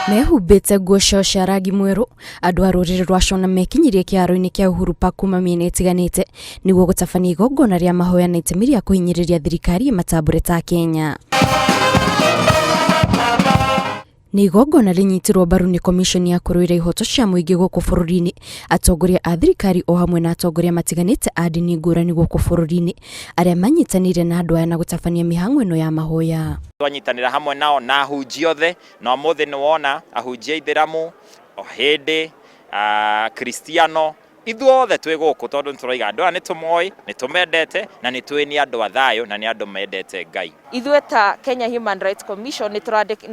Mehumbĩte nguo ciao cia rangi mwerũ, andũ a rũrĩrĩ rwa Shona mekinyirie kĩharo-inĩ kĩa Uhuru Park kuma mĩena ĩtiganĩte nĩguo gũtabania igongona rĩa mahoya na itemi rĩa kũhinyĩrĩria thirikari ĩmatambũre ta Kenya. Nĩ igongona rĩnyitirwo mbaru nĩ komiconi ya kũrũĩra ihoto cia mũingĩ gũkũ bũrũri-inĩ, atongoria a thirikari o hamwe na atongoria matiganĩte a ndini ngũrani gũkũ bũrũri-inĩ arĩa manyitanĩire na andũ aya na gũtabania mĩhang'o ĩno ya mahoya. Twanyitanĩra hamwe nao na ahunjia othe, na ũmũthĩ nĩ wona ahunjia aithĩramu, ahĩndĩ, akristiano, ithuothe twĩ gũkũ tondũ nĩ tũroiga andũ aya nĩ tũmoĩ, nĩ tũmendete na nĩ tũĩ nĩ andũ a thayũ na nĩ andũ mendete Ngai. Ithuĩ ta Kenya Human Rights Commission nĩ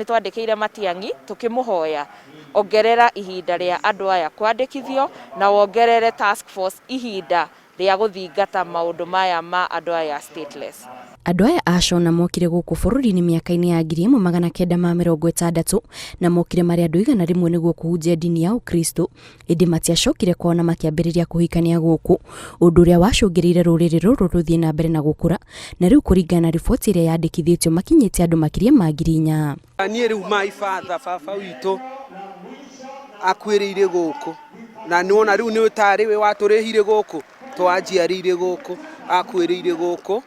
twandĩkĩire Matiang'i tũkĩmũhoya ongerera ihinda rĩa andũ aya kwandĩkithio na wongerere task force ihinda rĩa gũthingata maũndũ maya ma andũ aya stateless. Andũ aya a Shona mokire gũkũ bũrũri-inĩ mĩaka-inĩ ya 1960 na mokire marĩ andũ 100 nĩguo kũhunjia ndini ya Ũkristo, ĩndĩ matiacokire kwao na makĩambĩrĩria kũhikania gũkũ, ũndũ ũrĩa wacũngĩrĩire rũrĩrĩ rũrũ rũthiĩ na mbere na gũkũra, na rĩu kũringana na riboti ĩrĩa yandĩkithĩtio makinyĩte andũ makĩria ma 4,000. Niĩ rĩu my father, baba witũ akuĩrĩire gũkũ na nĩwona rĩu nĩ tarĩ we watũrĩhire gũkũ, twanjiarĩire gũkũ, akuĩrĩire gũkũ.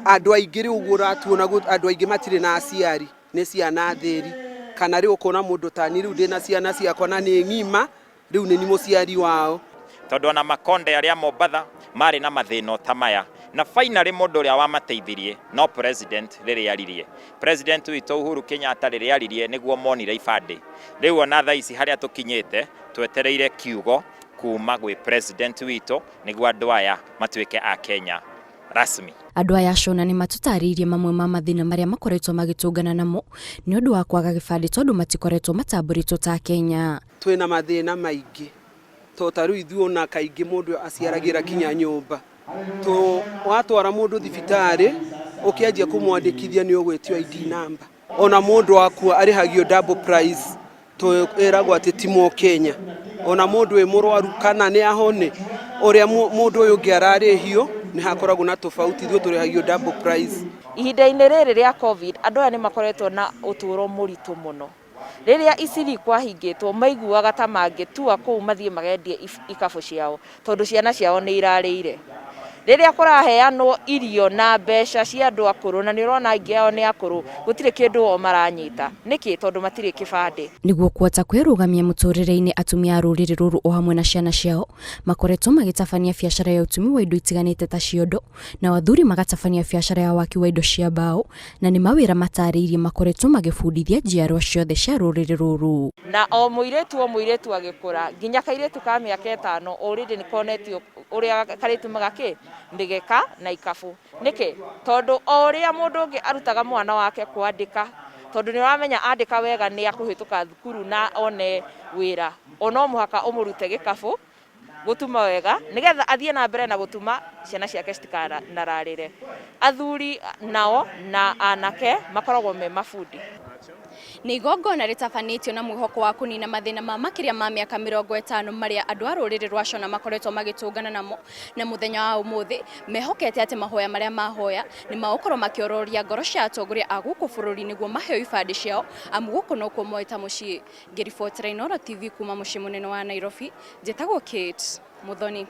Andũ aingĩ rĩu ũguo ũratuona andũ aingĩ matirĩ na aciari, nĩ ciana thĩri, kana rĩu ũkona mũndũ ta niĩ rĩu ndĩna ciana ciakwa na nĩ ng'ima, rĩu nĩ niĩ mũciari wao. Tondũ ona Makonde arĩa Mombatha marĩ na mathĩna ta maya, na finally mũndũ ũrĩa wamateithirie no president rĩrĩa aririe. President witũ Uhuru Kenyatta rĩrĩa aririe nĩguo monire ibandĩ. Rĩu ona thaa ici harĩa tũkinyĩte twetereire kiugo kuma gwĩ president witũ nĩguo andũ aya matuĩke a Kenya rasmi. Andũ aya a Shona nĩ matũtarĩirie mamwe ma mathĩna marĩa makoretwo magĩtũngana namo nĩ ũndũ wa kwaga gĩbandĩ tondũ matikoretwo matambũrĩtwo ta Kenya. Twĩna mathĩna maingĩ to ta rĩu ithuĩ ona kaingĩ mũndũ aciaragĩra kinya nyũmba. To watwara mũndũ thibitarĩ ũkĩanjia kũmwandĩkithia nĩ ũgwĩtio ID number. Ona mũndũ akua arĩhagio double price to ĩragwo atĩ ti Mũkenya. Ona mũndũ wĩ mũrwaru kana nĩ ahone ũrĩa mũndũ ũyũ ũngĩ ararĩhio nĩ hakoragwo na tofauti, ithuĩ tũrĩhagio double price. Ihinda-inĩ rĩrĩ rĩa Covid andũ aya nĩ makoretwo na ũtũũro mũritũ mũno. Rĩrĩa Isili kwahingĩtwo maiguaga ta mangĩtua kũu mathiĩ magendie ikabũ ciao tondũ ciana ciao nĩ irarĩire. Rĩrĩa kũraheanwo irio na mbeca cia andũ akũrũ na nĩ ũrona aingĩ ao nĩ akũrũ, gũtirĩ kĩndũ o maranyita. Nĩkĩ? Tondũ matirĩ kĩbandĩ. Nĩguo kũhota kwĩrũgamia mũtũrĩre-inĩ atumia a rũrĩrĩ rũrũ o hamwe na ciana ciao makoretwo magĩtabania biacara ya ũtumi wa indo itiganĩte ta ciondo, nao athuri magatabania biacara ya waki wa indo cia mbaũ na nĩ mawĩra matarĩirie makoretwo magĩbundithia njiarwa ciothe cia rũrĩrĩ rũrũ. Na o mũirĩtu o mũirĩtu agĩkũra, nginya kairĩtu ka mĩaka ĩtano already nĩ konetio ũrĩa karĩtumaga kĩ? Mĩgeka na ikabũ. Nĩkĩ? Tondũ o ũrĩa mũndũ ũngĩ arutaga mwana wake kwandĩka, tondũ nĩ ũramenya andĩka wega nĩ akũhĩtũka thukuru na one wĩra, o no mũhaka ũmũrute gĩkabũ gũtuma wega nĩgetha athiĩ na mbere na gũtuma ciana ciake citikanararĩre. Athuri nao na anake makoragwo me mabundi. Nĩ igongona rĩtabanĩtio na mwĩhoko wa kũnina mathĩna ma makĩria ma mĩaka 50 marĩa andũ a rũrĩrĩ rwa Shona makoretwo magĩtũngana namo, na mũthenya wa ũmũthĩ mehokete atĩ mahoya marĩa mahoya nĩ magũkorwo makĩororia ngoro cia atongoria a gũkũ bũrũri nĩguo maheo ibandĩ ciao amu gũkũ nokuo moĩ ta mũciĩ. Ngĩribotera Inooro TV kuma mũciĩ mũnene wa Nairobi, njĩtagwo Kate Muthoni.